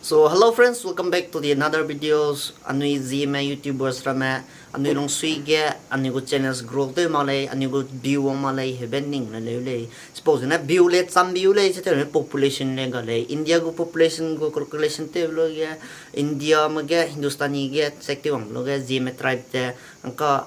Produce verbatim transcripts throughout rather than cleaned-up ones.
So hello friends, welcome back to the another videos. Anui Zeme YouTubers ramme, anui lungsui ge, anui gu channels grow tew mak lei, anui gu view wang mak lei, hebe ning ne leu lei. Chipau zene view le cham view lei, chitew ne population le ga lei. India gu population gu calculation tew lu ge, India me ge, Hindustani ge check tew wang lu ge, Zeme tribe te, angka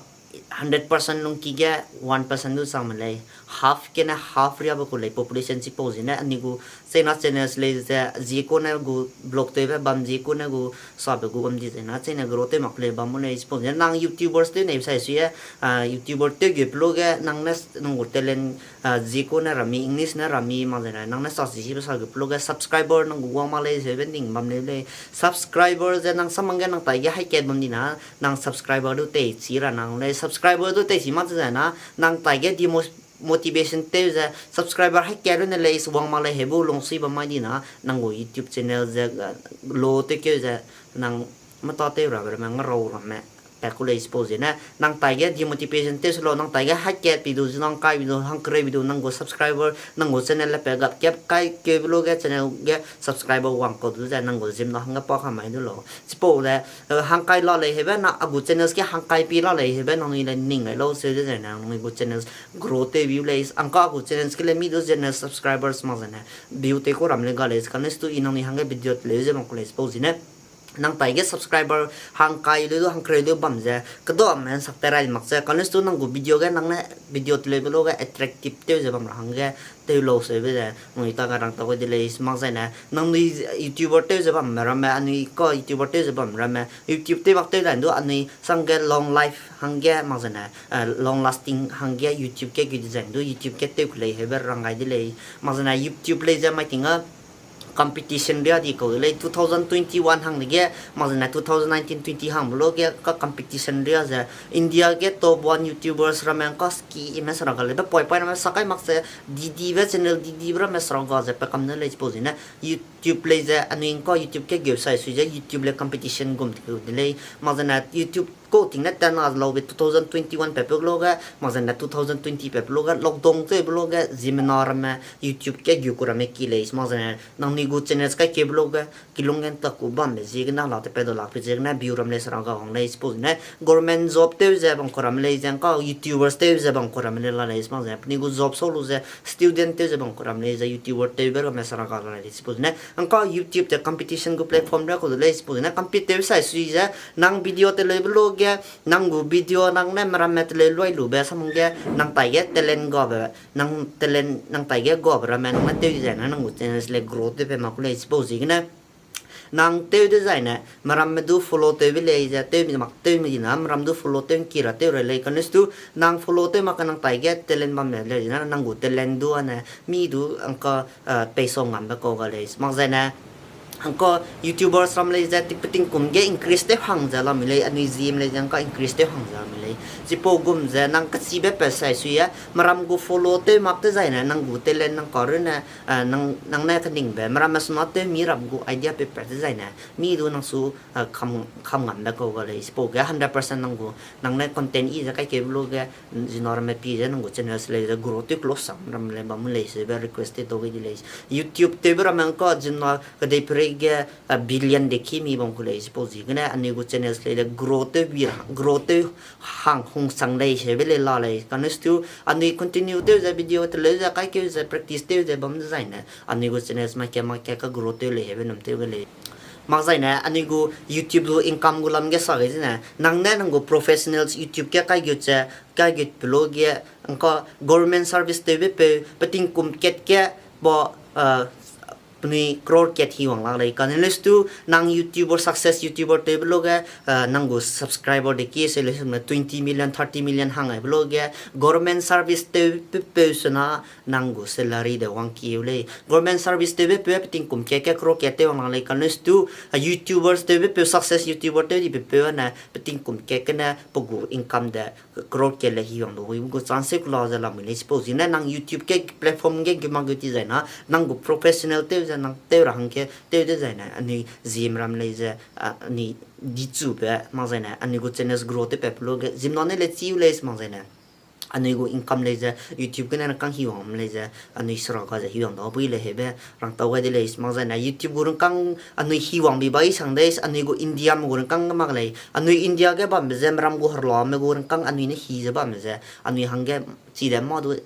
hundred percent lungki ge one percent du chang me lei. Half gene half riabe ku lei population chipau zene anui gu China channels lei ze, zie kune gu vlog tewbe bam, zie kune gu sabe gu bam di zena, chine grow tew mak lei bam mu lei chipau zene nang YouTubers tew nei sai sui e, YouTuber tew ge pe lu ge, nang ne s-, nang gu talent, zie kune rami, English ne rami, mak zene nang ne sa si sibe sa ge pe lu ge subscriber nang gu wang mak lei, zebe ning bam lei lei. Subscriber ze nang samang ge nang taige hai kat bam di na, nang subscriber du teichi ra nang lei, subscriber du teichi mak ze zena, nang taige demo-, motivation tew ze subscriber hai kat lu ne lei, wang mak lei, hebu lungsui bam mai di na, nang gu YouTube channel ze, lo tewkeu ze, nang mata tew rabe ramme, ngarau ramme, pat ku lei chipau zene, nang taige demotivation tew se lau, nang taige hai kat pi du, zi nang kai pi du, hangkereu pi du, nang gu subscriber, nang gu channel le pe gap kep kai keube lu ge channel ge subscriber wang kau du ze, nang gu zim na hangge pa ka mai du lau. Chipau le, hangkai la lei hebe na, a gu channels ge hangkai pi la lei hebe, nangnui le ning gai lau seu de zene, nangnui gu channels grow tew view lei, angka a gu channels ge le mi du zene subscribers mak zene, view tew ku ram lei ga lei, kane stu i nangnui hangge video teleu ze mak ku lei chipau zene. Nang taige subscriber hangkai leu du, hangkereu leu bam ze, kedamme sak te rai mak ze, kane stu nang gu video ge nang ne video teleube lu ge attractive tew ze bam ra hangge tew lau seube ze, nangnui ta ga rang ta gu de lei, mak zene, nangnui YouTuber tew ze bam ramme, anui ka YouTuber tew ze bam ramme, YouTube tew mak tew dan du anui sangge long life hangge, mak zene, long lasting hangge YouTube ke gu design du YouTube ke tew ku lei hebe rang gai de lei, mak zene YouTube lei ze mai ting a competition ria di kau de lei, two thousand twenty-one hang dege, mak zene two thousand nineteen twenty hangbe lu ge ka competition ria ze, India ge top one YouTubers ramme ngka ski ime sera ga lei, be poi poi ramme sakai mak ze, didibe channel didibe ramme sera ga ze pe kam ne lei, chipau zene YouTube lei ze, anui ngka YouTube ke geu sai sui ze, YouTube le competition gum te keu de lei, mak zene YouTube kau ting ne tena laube two thousand twenty-one pe pe lu ge, mak zene two thousand twenty pe pe lu ge, lockdown teube lu ge, zimena ramme YouTube ke geu ku ramme ki lei, mak zene nangnui gu channels kai keube lu ge, kilung ge ntak ku bambe ziegene la te pe du lak pe ziegene view ram lei sera ga wang lei, chipau zene government job tew ze bam ku ramme lei ze, ngka YouTubers tew ze bam ku ramme lei la lei, mak zene penui gu job sau lu ze student tew ze bam ku ramme lei ze YouTuber tewbe ramme sera ga la lei, chipau zene ngka YouTube te competition gu platform ria kau de lei, chipau zene compete tew sai sui ze, nang video teleube lu ge, nang gu video nang ne meramme teleu luai lube samang ge, nang taige talent gabe, nang talent, nang taige gabe ramme nang ne tew di zene, nang gu channels le grow tew pe mak ku lei, chipau ziegene nang tew dezaine, meramme du follow tewbe lei ze, tew mi mak tew mi dina, meram du follow tew ngki ra tew ra lei, kane stu nang follow tew mak ka nang taige talent bamme lei zena, nang gu talent du ane, mi du ngka, peisau ngambe kau ga lei, mak zaine, ngka YouTubers ram lei ze, ti petingkum ge increase tew hang ze lamui lei, anui zim lei ze ngka increase tew hang ze lamui lei. Chipau gum ze nang kechibe pe sai sui e, meram gu follow tew mak dezaine, nang gu talent nang karune, nang, nang ne keningbe, meramme suna tew mi ram gu idea pe pe dezaine, mi du nang su, kam, kam ngambe kau ga lei, chipau ge hundred percent nang gu, nang ne content i ze kai keube lu ge, zina ramme pi ze nang gu channels lei ze grow tew close sang ram lei bam lei, sebe request tew tau gai de lei. YouTube tewbe ramme ngka zina kedei perei ge, billion de ki mi bam ku lei, chipau ziegene anui gu channels lei le grow tew bi ra, grow tew hang hung sang lei, sebe lei la lei, kane stu anui continue tew ze video teleu ze kai keu ze practice tew ze bam dezaine, anui gu channels mak ke mak ke ka grow tew lei hebe num tew ga lei. Mak zaine, anui gu YouTube gu income gu lam ge sa gai zene, nang ne nang gu professionals YouTube ge kai gut ze, kai gut pe lu ge, ngka government service tewbe peu, petingkum kat ge, ba, penui crore kat hi wang lak lei. Kane lei stu, nang YouTuber, success YouTuber tewbe lu ge, nang gu subscriber de ki se lei sum twenty million, thirty million hang aibe lu ge, government service tewbe peu sena, nang gu salary de wang ki u lei. Government service tewbe peu petingkum kat ge crore kat tew wang lak lei, kane stu, YouTubers tewbe peu, success YouTuber tew dibe peu ne, petingkum kat gene pe gu income de crore kat le hi wang lu, gu chance kula ze lamui lei, chipau ziegene nang YouTube ge platform ge gu mak gu ti zaina, nang gu professional tew ze nang tew ra hangge tew dezaine, anui zim ram lei ze, anui dichube, mak zaine, anui gu channels grow tew pe pe lu ge, zimna ne le chi u lei, mak zaine. anui gu income lei ze, YouTube gene rangkâng hiwang lei ze, anui sera ga ze hiwang dau bui lei hebe rangtau gai de lei. Mak zane YouTube gu rangkâng anui hiwang bi bai sang de, anui gu Indiame gu rangkâng ge mak lei. Anui India ge bambe ze, meram gu herlame gu rangkâng anui ne hi ze bambe ze, anui hangge chide mâ du,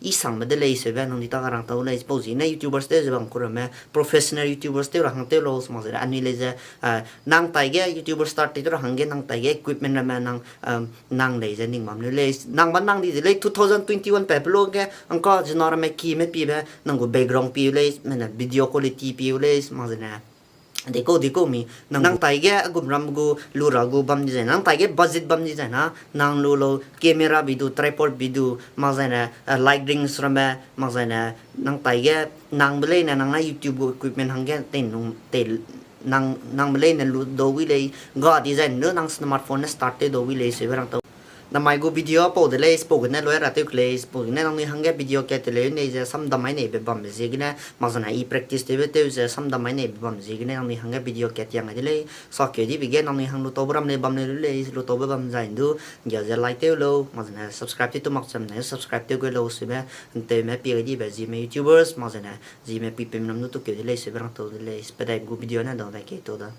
i sangbe de lei seube nang di ta ga rangtau lei. Pau ziegene YouTubers tew ze bam ku ramme, professional YouTubers tew ra hang tew lau, mak zane anui lei ze, nang taige YouTuber start tew ra hangge nang taige equipment ramme nang, nang lei ze ning bam leu lei. Nang ba nang di de lei two thousand twenty-one pa pe lu ge angka zena ramme kime pibe nang gu background piu lei, mene video quality piu lei, mak zane dekau dekau mi, nang taige agum ram gu lu ra gu bam di zai, nang taige budget bam di zai na, nang lu lau camera bi du, tripod bi du, mak zane light rings ramme, mak zane nang taige nangbe leine nang na YouTube gu equipment hangge tei nung tei nang, nangbe leine lu dau wi lei, ga di zai nu nang smartphone ne start tew dau wi lei seube rangtau. Namai gu video pau de lei, chipau gene lui ra tew ke lei, chipau gene nangnui hangge video kat te leu nei ze samdam mai neibe bambe ziegene, mak zane i practice tewbe tew ze samdam mai neibe bam ziegene nangnui hangge video kat tiang ai de lei, sakeu dibe ge nangnui hang lutaube ram lei bam lei lu lei, lutaube bam zai ndu, nggia ze like tew lau, mak zane subscribe tew tu mak cham ne subscribe tew gai lau seube, nteume pie gai dibe Zeme YouTubers, mak zane Zeme pipem ram du tukeu de lei seube rangtau de lei, pedai gu video ne dau dai kei tau da.